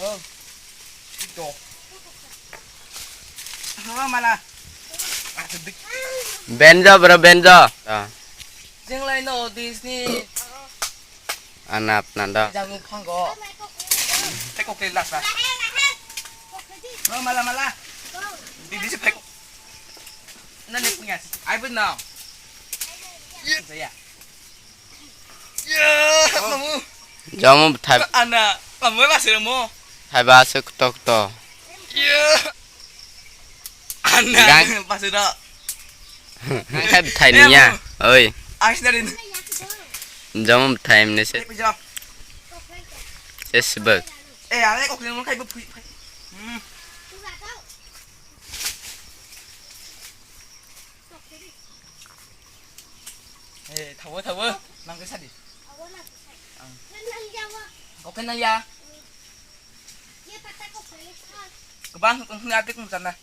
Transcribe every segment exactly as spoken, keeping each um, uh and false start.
Oh. Ito. Halo, mala. Benjo, bro, benjo. Ah. Jeng lai no, Disney. Anap nanda. Jamu phango. Teko ke lasa. Halo, mala, mala. Di, di, teko. Nani punya. I will now. Saya. Jamu thai. Ana, kamu masih mo. Thai ba se kuto kuto. Ana, masih dah. Thai thai niya. Oi. Asin dari. Jamu thai mene se. Ayo, pijak. Se sebek. Eh, ale kok yang kai bu pui. Hmm. Eh, thawo, thawo. Nang ke sadi. Ang. Oke, nang ya. Kebang, kebang, kebang, kebang, kebang.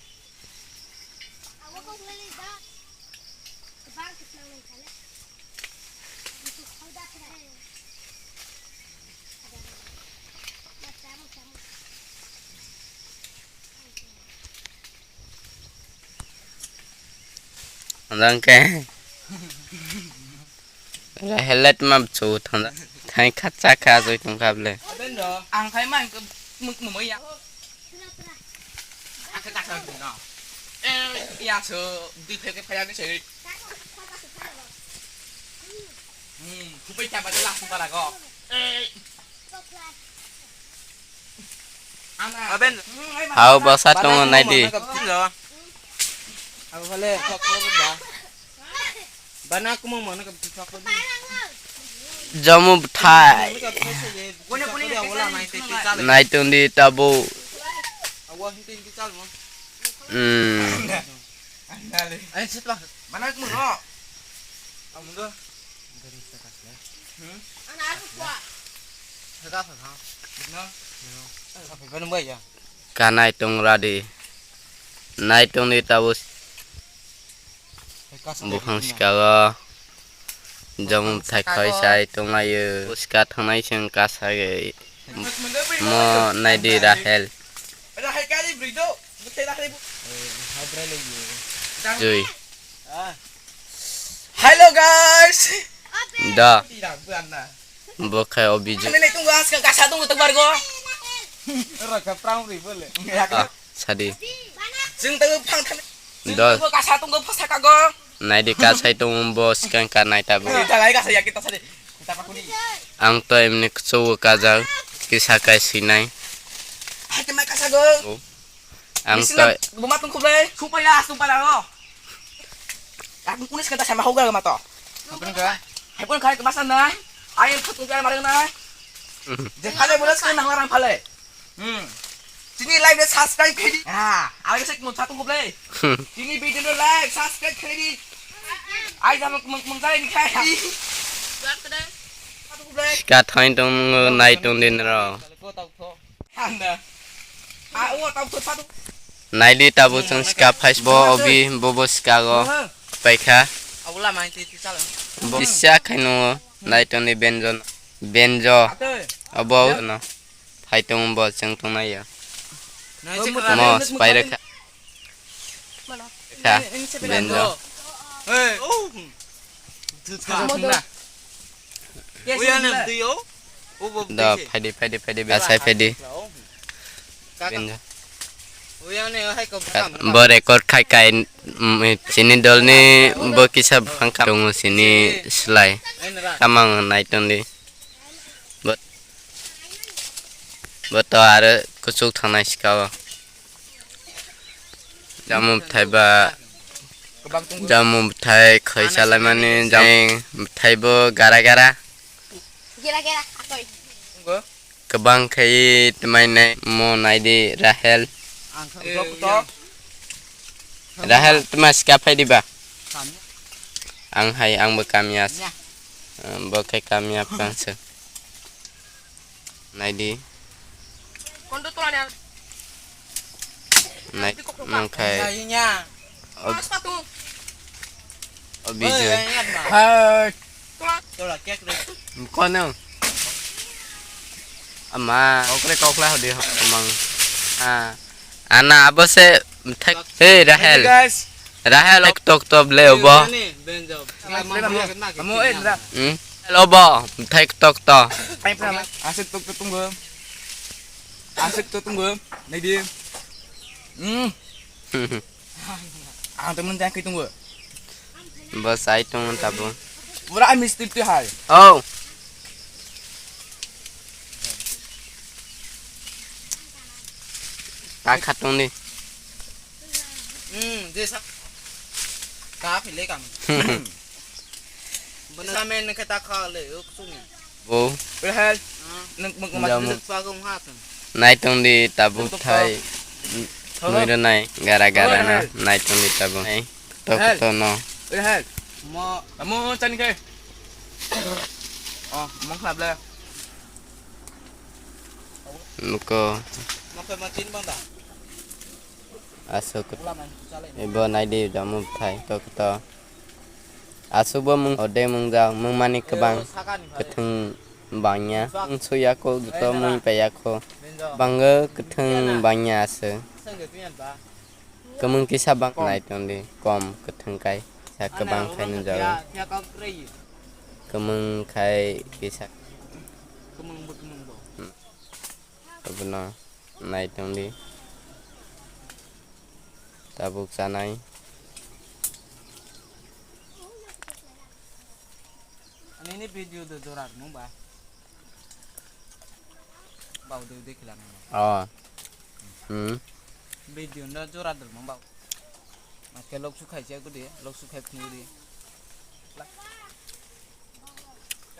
Hwnjang khe. Helmet ma bwswk thangja. Thai kha cha kha joi tong kha bwle. Ang khai man mumai ya. Ang khe kasa no. Eh, ya so dui phek phek phaya ni se. Hmm, kupai cha ba la su ba la go. Eh. Aben. Hao bwsa tongo naidi. Abo bale kok kok ba. Bana kumo mano ka. Jomo bwthai. Naitung di tabo. Awa hinti hinti chal mo. Hmm. Andale. Ayo, sit lah. Mana aku ro? Kamu tuh. Hmm? Anak aku kuat. Saka, saka. Benar? Apa benar, Mbak, ya? Ka naitung radi. Naitung di tabus. Buphang sika o. Jomung thai khoi sai tonglaio. Buska thangnai chwng kasa ge. Mo naidi Rahel. Jui. Hello guys. Da. Bo khai o bijui. Nene tung gas ka kasa tung tung bargo. Raka prang ri bole. Ah, sadi. Jeng tago phang thang. Dol. Tung kasa tung phasa kago. Naidi kasai tung bo skang ka nai tabo. Jalai kasa ya kita sadi. Kita pakuni. Ang to emni kchu kajak kisa kai sinai. Hai kema kasa go. Oh. Ang to buma tung khublai. Supai ya supai la ro. Aku kunis kata sama hoga ma to. Apa ka? Hai pun kai kemasa nai. Ayo khutung kai marang nai. Je phale bolas kan nang larang phale. Hmm. Chini live le subscribe khaidi. Ha, ayo sek mo satung khublai. Chini video le like subscribe khaidi. Ai jam mung mung jai ni khai. Ka thain tong nai tong din ro. Naidi tabuk chwng sika phais bo obi bobo sika go paikha. Bo kisa khaino naitoni benjo benjo obo no phai tongo bo chwng tongnaio. Mo spairekha. Kha benjo. Da phaidi phaidi phaidi asai phaidi. Benjo. Bo record khai kai, mm, chini dolni bo kisa buphang kam tongo chini slai. Kamang nai tongdi. Bo, bo to aro kuchuk thangnai sika o. Jamu bwthai ba, jamu bwthai khaisa laimani, jamu bwthai bo gara gara. Gara gara, akoi. Kwbang khe twmai nai mo naidi Rahel. Ang kha vlog to. Rahel twma sika phai diba? Kami. Ang hai, ang bo kamia. Ya. Bo khe kamia pang se. Naidi. Kondo tola ni. Nai mangkhai. Jainya. Ob-, obijoi. Hai. Tola kek re. Kono. Ama. Kokre kokla hodi hok mang. Ah. Ana abo se thek. Hey, Rahel. Guys. Rahel ok tok top le obo. Kamu eh dra. Hmm. Lobo thek tok to. Asik tok to tunggu. Asik tok tunggu. Nai di. Hmm. Ang temen jang kitung bo. Bos ai tong tabo. Pura misti tu hai. Oh. Ta khatung ni. Hmm, je sa. Ka phile kam. Bana men ke ta kha le uk sung. Bo. Rehel. Nang mak mak. Jamu. Nai tong di tabuk thai. Mui ro nai gara gara na. Nai tong di tabuk. Nai. Tok to no. Rehel. Mo. Mo chan ke. Oh, mong khlap le. Muko. Mo ke ma chin bang da. Aswk. Ebo naidi jamu bwthai tok to. Aswkbo mung ode mungjak mungmani kwbang kwthwng bangya. Mung suyako joto mui paiyakho. Bango kwthwng bangya aswk. Kwmwng kisa bang nai tongdi kom kwthwng kai sa kwbang khai nungjago. Kwmwng khai kisa. Abono nai tongdi. Tabuk chanai. Ani ni video do jora mung ba. Bau de de khila nang. Oh. Hmm. Video no jora do mung ba. Maske lok su khai se gudi, lok su khai phung gudi.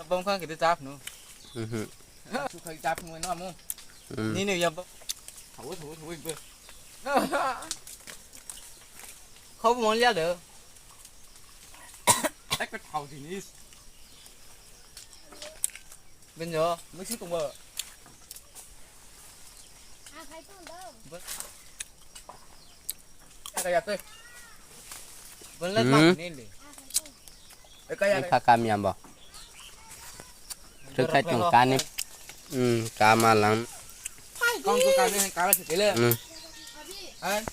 Bom khang kete chap no. Mhm. Lok su khai chap no na mo. Hmm. Ni ne ya bom. Thawi thawi thawi be. Khau mo ya de. Ek thau jinis. Benjo, mixi tong ba. Kaya te. Bonle Hmm. Bang ni le. Ekaya. Ni kha kam yam bo. Thwk khai tong kani. Hmm, kama lang. Kong tu kani kala se tele. Hmm. Hai.